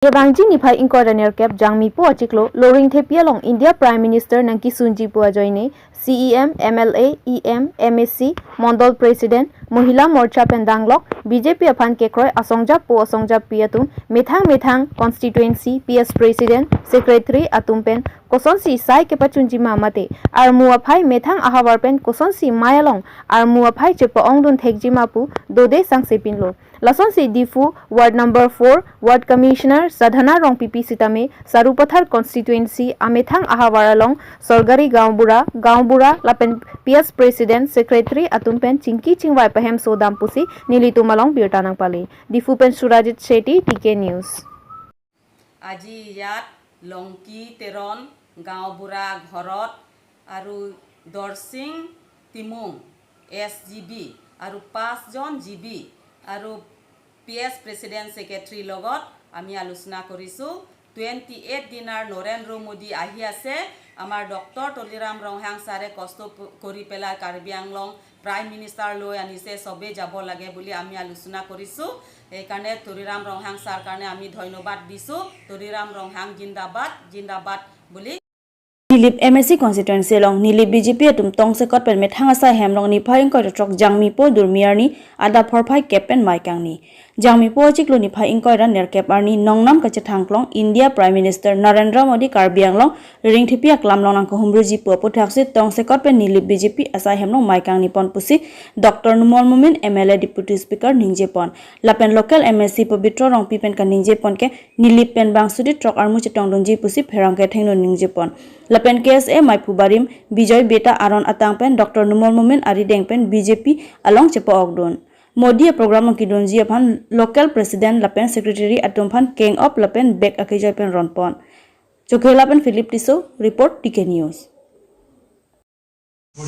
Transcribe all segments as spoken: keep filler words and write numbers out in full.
Kevangji niphai ingkoi ra nerkep Jangmipo achiklo Loringthepi along India Prime Minister nangkesunji pu ajoine C E M, M L A, E M, M A C, Mondol President, Mohila Morcha pen danglok B J P aphan kekroi asongjap po asongjappi atum methang methang constituency P S President, Secretary atum pen kosonsi sai kepachunji ma mate armu aphai methang ahavar pen kosonsi mei along armu aphai chepa-ongdun thekji ma pu dode sangse pinlo. Lasonsi Diphu Ward number four Ward Commissioner Sadhana Rongpipi sitame Sarupathar constituency amethang ahavar along Sorgari Gaonbura, Gaonbura lapen P S President, Secretary atum pen chingki chingvai pahemso dam pusi nelitum along birta nangpale. Diphu pen Surajit Shetty, T K News. আজি ইয়াত লংকি তেৰণ, গাঁওবুঢ়া ঘৰত আৰু দৰসিং টিমুং এছ G B আৰু পাঁচজন G B আৰু P S president ছেক্ৰেটাৰীৰ লগত আমি আলোচনা কৰিছোঁ। টুৱেণ্টি এইট দিনাৰ নৰেন্দ্ৰ মোদী আহি আছে। আমাৰ ডক্টৰ তুলিৰাম ৰংহাং ছাৰে কষ্ট প-, কৰি পেলাই কাৰ্বি আংলং প্ৰাইম মিনিষ্টাৰ লৈ আনিছে, চবেই যাব লাগে বুলি আমি আলোচনা কৰিছোঁ। সেইকাৰণে তুলিৰাম ৰংহাং ছাৰ কাৰণে আমি ধন্যবাদ দিছোঁ। তুলিৰাম ৰংহাং জিন্দাবাদ, জিন্দাবাদ বুলি। Nilip M A C constituency along Nilip B J P atum tongsekot pen methang asai hem along niphai ingkoi ra throk Jangmipo Durmi arni adap phorphai kep pen mei kangni. Jangmipo achiklo niphai ingkoi ra nerkep arni nongnam kachethangklong India Prime Minister Narendra Modi Karbi Anglong Loringthepi aklam along nangkehumriji pu aputhaksi tongsekot pen Nilip B J P asai hem along mei kangni pon pusi Doctor Numal Momin M L A Deputy Speaker ningje pon. Lapen local M A C Pabitra Rongpi pen kaningje pon ke Nilip pen bangso di throk armu chetongdunji pusi pherangke thengno ningje pon. Lapen K S A maiphu barim Bijoy Beta aron atang pen Doctor Numal Momin arideng pen B J P along chepa-okdun. Modi aprogram along kedunji aphan local president lapen secretary atum aphan keng-op lapen bag akejoi pen ron pon. Chokhela pen Philip Tisso, report T K News.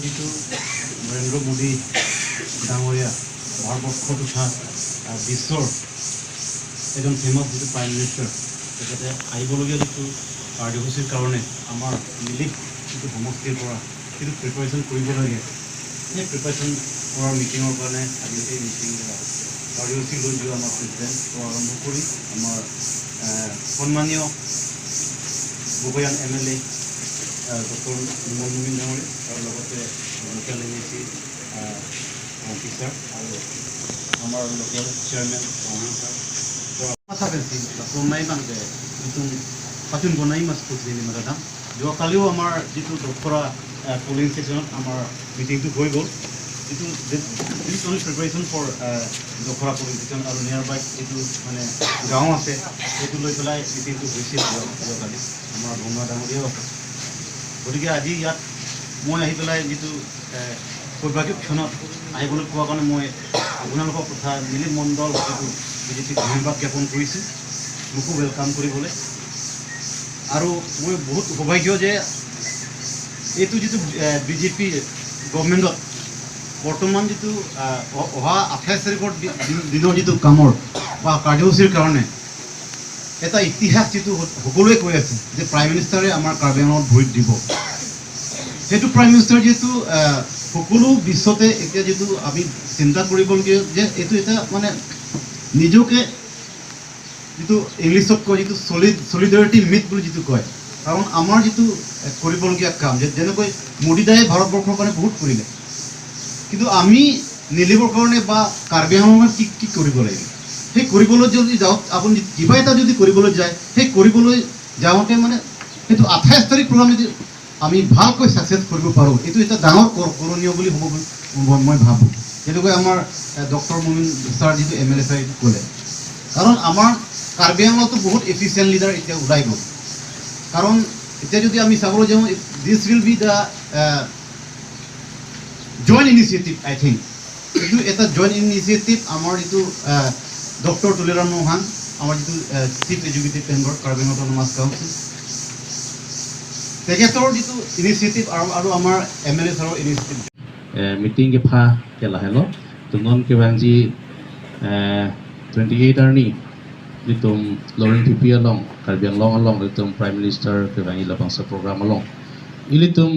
যিটো নৰেন্দ্ৰ মোদী ডাঙৰীয়া ভাৰতবৰ্ষ তথা, আহ, বিশ্বৰ এজন ফেমাছ যিটো prime minister, তেখেতে আহিবলগীয়া যিটো কাৰ্যসূচীৰ কাৰণে আমাৰ নিলিপ যিটো সমষ্টিৰ পৰা যিটো প্ৰিপাৰেশ্যন কৰিব লাগে, সেই প্ৰিপাৰেশ্যন কৰাৰ মিটিঙৰ কাৰণে আজি এই মিটিং কাৰ্যসূচী লৈ যোৱা আমাৰ প্ৰেচিডেণ্টৰ পৰা আৰম্ভ কৰি আমাৰ, আহ, সন্মানীয় বগৈয়ান এম এল এ, আহ, ডক্টৰ নুমল মমিন ডাঙৰীয়া আৰু লগতে লোকেল এম এ চি, আহ, অফিচাৰ আৰু আমাৰ local chairman Ronghang sir. Masa pensi laso nai bang ke itum pachun bonai mas putri ni magadam. যোৱাকালিও আমাৰ যিটো দখৰা, আহ, পলিং ষ্টেচনত আমাৰ মিটিংটো হৈ গ'ল। যিটো, this is only preparation for, আহ, দখৰা পলিং ষ্টেচন আৰু নিয়াৰ বাই যিটো মানে গাঁও আছে, সেইটো লৈ পেলাই মিটিংটো হৈছিল যোৱা-, যোৱাকালি। আমাৰ বৰুৱা ডাঙৰীয়াও আছে। গতিকে আজি ইয়াত মই আহি পেলাই যিটো, এ, সৌভাগ্যৰ ক্ষণত আহিবলৈ পোৱা কাৰণে মই আপোনালোকক তথা নিলিপ মণ্ডল যিটো বি জে পিক ধন্যবাদ জ্ঞাপন কৰিছোঁ, মোকো ৱেলকাম কৰিবলৈ। আৰু মই বহুত সৌভাগ্য যে এইটো যিটো, এ, বি জে পি গভৰ্ণমেণ্টত বৰ্তমান যিটো, আ, অ-, অহা আঠাইছ তাৰিখৰ দি-, দিন-, দিনৰ যিটো কামৰ বা কাৰ্যসূচীৰ কাৰণে এটা ইতিহাস যিটো স-, সকলোৱে কৈ আছে যে প্ৰাইম মিনিষ্টাৰে আমাৰ কাৰ্বি আংলঙত ভৰিত দিব। সেইটো প্ৰাইম মিনিষ্টাৰ যিহেতু, আহ, সকলো বিশ্বতে এতিয়া যিটো আমি চিন্তা কৰিবলগীয়া যে এইটো এটা মানে নিজকে যিটো ইংলিছত কয় যিটো চলি-, চলিডাৰিটি মিট বুলি যিটো কয়, কাৰণ আমাৰ যিটো, এ, কৰিবলগীয়া কাম যে যেনেকৈ মোদী দায়ে ভাৰতবৰ্ষৰ কাৰণে বহুত কৰিলে, কিন্তু আমি নিলিপৰ কাৰণে বা কাৰ্বি আংলঙত কি, কি কৰিব লাগিব? সেই কৰিবলৈ যদি যাওক, আপুনি কিবা এটা যদি কৰিবলৈ যায়, সেই কৰিবলৈ যাওঁতে মানে সেইটো আঠাইছ তাৰিখ প্ৰগ্ৰাম যদি আমি ভালকৈ ছাকচেছ কৰিব পাৰোঁ, এইটো এটা ডাঙৰ কৰ-, কৰণীয় বুলি হ'ব বুলি মই, মই ভাবোঁ। যেনেকৈ আমাৰ, এ, ডক্টৰ মমিন ছাৰ যিটো এম এল এ ছাৰে এইটো ক'লে, কাৰণ আমাৰ কাৰ্বি আংলঙতো বহুত এফিচিয়েণ্ট লিডাৰ এতিয়া ওলাই গ'ল। কাৰণ এতিয়া যদি আমি চাবলৈ যাওঁ, this will be the, A, joint initiative, I think. এইটো এটা জইণ্ট ইনিচিয়েটিভ আমাৰ যিটো, আহ, ডক্টৰ তুলিৰাম ৰংহাং, আমাৰ যিটো, আহ, chief executive member Karbi Anglong autonomous council, তেখেতৰ যিটো ইনিচিয়েটিভ আৰু, আৰু আমাৰ এম এল এ ছাৰৰ initiative. Eh, meeting kepha ke lahelo. Tum non kevangji, eh, twenty eight arni, ilitum Loringthepi along, Karbi Anglong along, ilitum Prime Minister kevangji labangso program along. Ilitum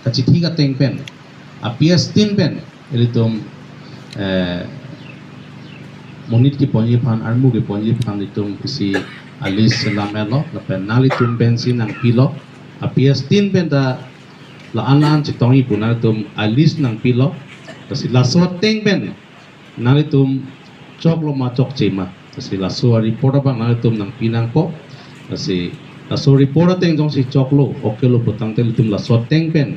kachithi kateng pen, apias tin pen, ilitum, eh, monit keponji aphan, armu keponji aphan ilitum isi a-list selam-etlo, lapen nanglitum pensi nangpilo, a-P S tin pen ta la-an an chetongji pu nanglitum a-list nangpilo, lasi laso ateng pen nanglitum choklo ma chokche ma, lasi laso a-report abang nanglitum nangpi nangpo, lasi laso report ateng jongsi choklo, okay lo putangte ilitum laso ateng pen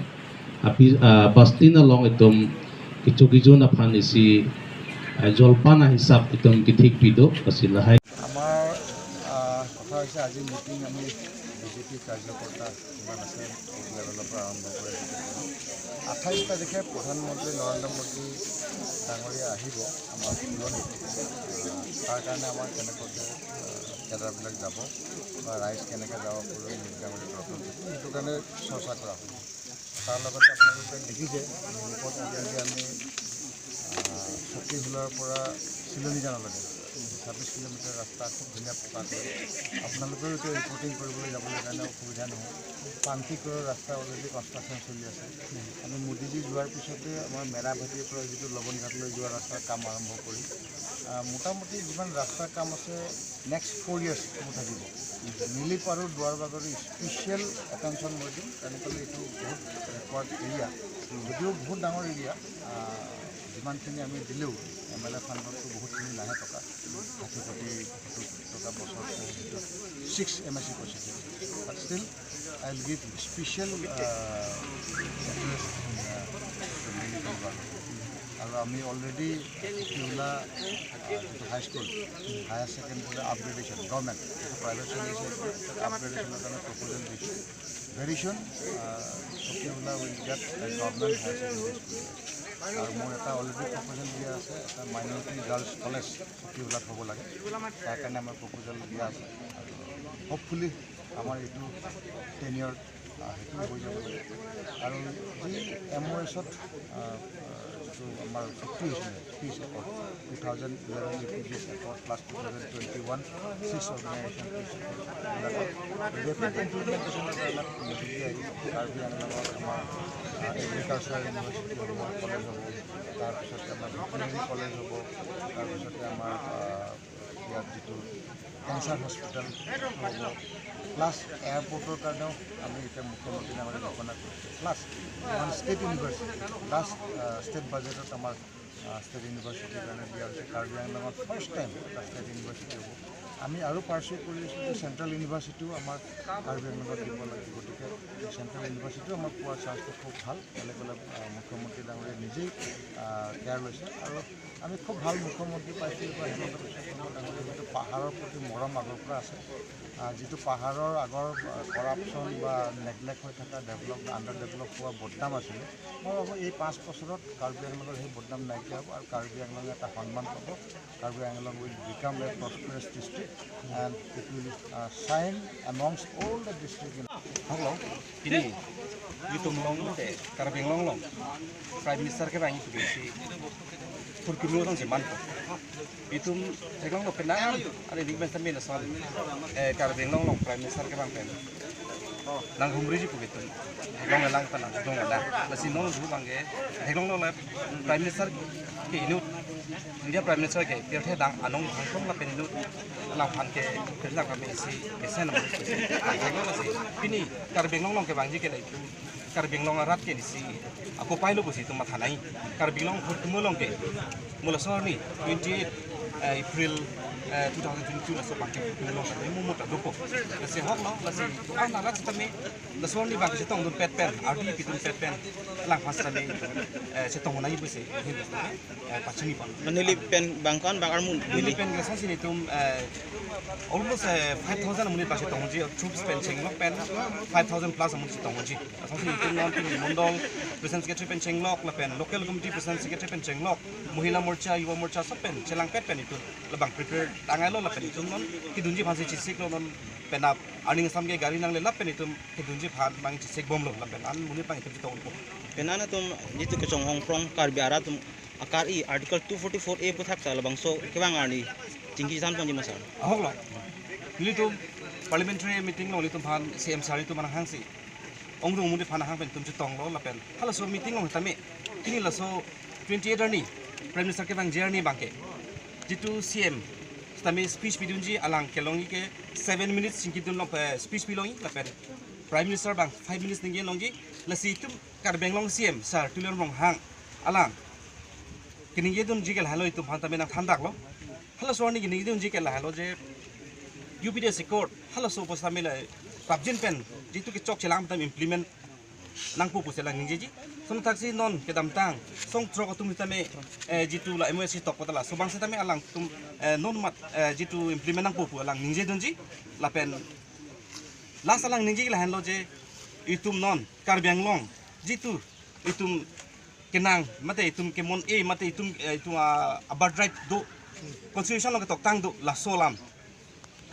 api, ah, Basti Nalong itum kecho kejun aphan isi, ah, jolpan ahisap itum kethik pido, lasi lahai. আমাৰ, আহ, কথা হৈছে আজি মিটিং আমি বিজেপি কাৰ্যকৰ্তা যিমান আছে, লেভেলৰ পৰা আৰম্ভ কৰি আঠাইছ তাৰিখে প্ৰধানমন্ত্ৰী নৰেন্দ্ৰ মোদী ডাঙৰীয়া আহিব আমাৰ ফুলনিত। আহ, তাৰ কাৰণে আমাৰ কেনেকুৱাকৈ, আহ, কেডাৰবিলাক যাব বা ৰাইজ কেনেকৈ যাব, ফুলনি ডাঙৰীয়া তৰফত সেইটো কাৰণে চৰ্চা কৰা হ'ব। তাৰ লগতে আপোনালোকে দেখিছে, নিউজত অলৰেডি আমি, আহ, চকীহোলাৰ পৰা চিলনীজানলৈকে ছাব্বিছ কিলোমিটাৰ ৰাস্তা খুব ধুনীয়া পকা কৰি, আপোনালোকেও এতিয়া ৰিপৰ্টিং কৰিবলৈ যাবলৈ কাৰণে অসুবিধা নহয়। পাংকিকৰৰ ৰাস্তা অলৰেডি কনষ্ট্ৰাকশ্যন চলি আছে। আমি মোদীজী যোৱাৰ পিছতে আমাৰ মেৰাভাটিৰ পৰা যিটো লৱণঘাটলৈ যোৱা ৰাস্তাৰ কাম আৰম্ভ কৰিম। আহ, মোটামুটি যিমান ৰাস্তাৰ কাম আছে, নেক্সট ফ'ৰ ইয়াৰ্ছ মোৰ থাকিব। মিলিপ আৰু দুৱাৰবাগৰি স্পেচিয়েল এটেনশ্যন মই দিম, কাৰণ কেলে এইটো বহুত বেকৱাৰ্ড এৰিয়া, যদিও বহুত ডাঙৰ এৰিয়া। আহ, যিমানখিনি আমি দিলেও এম এল এ ফাণ্ডততো বহুতখিনি নাহে টকা, ষাঠি কোটি, সত্তৰ কোটি টকা বছৰত ছিক্স এম এ চি কৈছে। But still, I will give special, uh, address in, uh, the Military World. আৰু আমি অলৰেডি চকীহোলা, আহ, যিটো high school, higher secondary upgradation, government, এইটো প্ৰাইভেট চলি আছে, আপগ্ৰেডেশ্যনৰ কাৰণে প্ৰপ'জেল দিছোঁ। ভেৰি চুন, আহ, চকীহোলা will get a government higher secondary school. আৰু মোৰ এটা অলৰেডি প্ৰপ'জেল দিয়া আছে, এটা মাইনৰিটি গাৰ্লছ কলেজ চকীহোলাত হ'ব লাগে, তাৰ কাৰণে আমাৰ প্ৰপ'জেল দিয়া আছে। আৰু হোপফুলি আমাৰ এইটো টেনিয়ৰ, আহ, সেইটো হৈ যাব লাগে। আৰু যি এম অ' এছত, আহ, যিটো আমাৰ চুক্তি হৈছিলে, peace accord, two thousand eleven refugees accord plus two thousand twenty one six organisation peace accord, এইবিলাকত ৰেপিড ইমপ্লিমেণ্টেশ্যনৰ কাৰণে মিটিং আহিব। কাৰ্বি আংলঙত আমাৰ, আহ, এগ্ৰিকালচাৰ ইউনিভাৰ্চিটি হ'ব, কলেজ হ'ব, তাৰপিছতে আমাৰ ভেটেৰিনেৰী কলেজ হ'ব, তাৰপিছতে আমাৰ, আহ, ইয়াত যিটো কেঞ্চাৰ হস্পিটেল হ'ব, প্লাছ এয়াৰপৰ্টৰ কাৰণেও আমি এতিয়া মুখ্যমন্ত্ৰী ডাঙৰীয়া ঘোষণা কৰিছোঁ, প্লাছ আমাৰ ষ্টেট ইউনিভাৰ্চিটি, লাষ্ট, আহ, ষ্টেট বাজেটত আমাৰ, আহ, ষ্টেট ইউনিভাৰ্চিটিৰ কাৰণে দিয়া হৈছে। কাৰ্বি আংলঙত ফাৰ্ষ্ট টাইম এটা ষ্টেট ইউনিভাৰ্চিটি হ'ব। আমি আৰু পাৰ্চিউ কৰি আছোঁ যে চেণ্ট্ৰেল ইউনিভাৰ্চিটিও আমাৰ কাৰ্বি আংলঙত দিব লাগে। গতিকে চেণ্ট্ৰেল ইউনিভাৰ্চিটিও আমাৰ পোৱাৰ চান্সটো খুব ভাল। বেলেগ বেলেগ, আহ, মুখ্যমন্ত্ৰী ডাঙৰীয়াই নিজেই, আহ, কেয়াৰ লৈছে আৰু আমি খুব ভাল মুখ্যমন্ত্ৰী পাইছোঁ। এইবাৰ হিমন্ত বিশ্ব শৰ্মা ডাঙৰীয়া যিটো পাহাৰৰ প্ৰতি মৰম আগৰ পৰা আছে, আহ, যিটো পাহাৰৰ আগৰ, আহ, কৰাপশ্যন বা নেগলেক্ট হৈ থকা, ডেভেলপ, আণ্ডাৰ ডেভেলপ হোৱা বদনাম আছিলে, মই ভাবোঁ এই পাঁচ বছৰত কাৰ্বি আংলঙৰ সেই বদনাম নাইকিয়া হ'ব আৰু কাৰ্বি আংলঙে এটা সন্মান পাব। Karbi Anglong will become a prosperous district and it will, uh, shine amongst all the district in Hello, pini itum along te Karbi Anglong along Prime Minister kevang itum si thurkimo tong si manpo. Itum theklonglo penang, are dik ben samin asal. Eh, Karbi Anglong along Prime Minister kevang pen nanghumriji pu itum theklong lang pen nangdong lang. Lasi non hu bang ke theklonglo le Prime Minister ke inut, India Prime Minister ke pirthe adang anong hangkong lapen inut alangphan ke pirthe adang kami isi mesen namun isi. Theklonglo si pini Karbi Anglong along kevangji ke le Karbi Anglong arat ke isi ako pailo pusi itum mathanai. Karbi Anglong thurkimo along ke mo laso arni twenty-eight, eh, April, eh, two thousand twenty-two laso abang ke thurkimo along ke mo mo ta dopo. Lasi hoklo, lasi an arat sitame laso arni abang chetongdun pet pen, ardi pidun pet pen, alangphan sitame, eh, chetong nai pusi, eh, pachini pon. Neli pen abang ko-an abang armu neli neli? Pen ke lason si nelitum, eh, almost, eh, five thousand amonit abang chetongji, troops pen chenglok pen five thousand plus amonit chetongji. Lason si nelitum non pini mondol president secretary pen chenglok, lapen local committee president secretary pen chenglok, Mahila Morcha, Yuva Morcha sob pen chelangpet pen itum labang prepare tanglo lapen itum non kedunji aphansi chesiklo non penap aning sam ke gari nangle lapen itum kedunji aphan abang chesikbomlo lapen an monit abang itum chetongpo. Penang atum jitu kechonghong prong Karbi arat atum akar-i Article two forty-four A aputhak ta labangso kevang arni chingki chethan ponji ma sir? Ahoklo. Nelitum parliamentary meeting along nelitum aphan C M sir itum aphan hangsi ongdung amonit aphan hang pen itum chetonglo lapen halaso meeting along tame pini laso twenty-eight arni Prime Minister kevangji arni abang ke jitu C M tame speech pidunji, alang kelongji ke seven minutes chingkidun long, eh, speech pilongji, lapen Prime Minister abang five minutes ningje longji. Lasi itum Karbi Anglong C M Sir Tuliram Ronghang alang keningje dunji ke lahelo, itum aphan tame nangthandaklo. Halaso arni keningje dunji ke lahelo je U P D S Accord halaso pusitame la prapjin pen jitu kechok chelang tame implement nangpo pusi alang ningjeji. Lason thaksi non kedamtang song throk atum sitame, eh, jitu la M O S tok kota laso abang sitame alangtum, eh, non mat, eh, jitu implement nangpo pu alang ningje dunji. Lapen last alang ningje lahenlo je itum non Karbi Anglong jitu itum kenang mate itum kemon-e mate itum, eh, itum, ah, a birthright do, constitution along ketoktang do, laso alam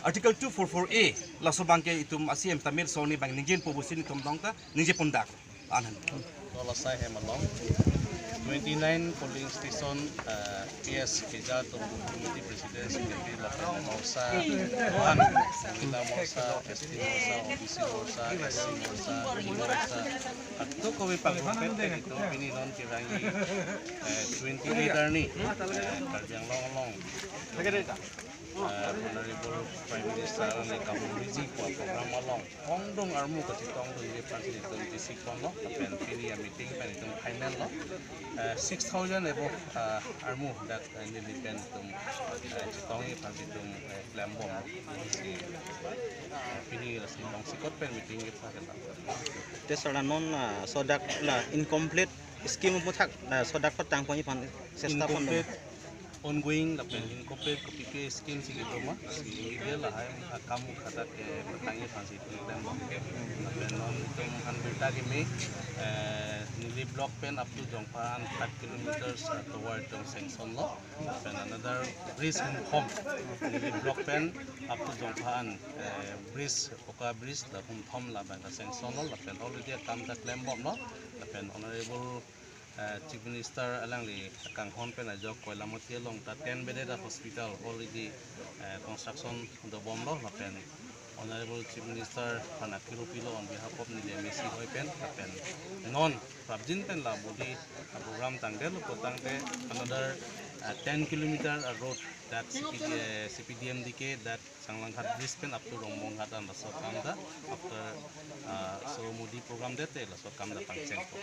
Article two four four A, laso abang ke itum a C M tame laso arni abang ningjepo pusi nelitum dong ta ningje pondak. Anan. Kolo sai hem along twenty-nine polling station, eh, P S Keja atum, Committee President, Secretary, lapen Morcha, Mahila Morcha, S T Morcha, O B C Morcha, S C Morcha, P Morcha, atum kove pangrumpet ke itum pini non kerangi, eh, twenty-eight arni, eh, Karbi Anglong along, eh, Honorable Prime Minister alangli kahumriji pu program along ongdung armu kachetongdunji aphan si itum tisi konlo, lapen pini a meeting pen itum final lo. Eh, six thousand above, eh, armu dak, eh, neli pen itum, eh, chetongji aphan si itum, eh, klembom. Si, eh, pini lasi longsi kot pen meeting kita kita. Te sir, la non, ah, laso dak la incomplete scheme aputhak, la laso dak patangponji aphan sesta pon. Incomplete ongoing lapen incomplete kopi ke scheme si kedo ma, si media lahai akam khadak ke patangji aphan si itum klembom ke. Lapen non itum aphan birta keme, eh, neli block pen up to Jongpha an five kilometers, uh, tower itum sanction lo. Lapen another bridge Humthom, neli block pen up to Jongpha an, eh, bridge, poka bridge la Humthom labang ke sanction lo. Lapen already akam ta klembomlo. Lapen Honorable, eh, Chief Minister alangli akanghon pen ajok Koilamati along ta ten bedded hospital already, eh, construction dobomlo. Lapen Honorable Chief Minister aphan akirupilo on behalf of neli M A C hoi pen, lapen non prapjin pen la Modi a program tangdetlo pu tangte another, uh, ten kilometer a road that C P D, uh, C P D M D K that Sanglanghat bridge pen up to Rongbonghat an laso akam ta after, uh, so Modi program det te laso akam ta pangchengpo.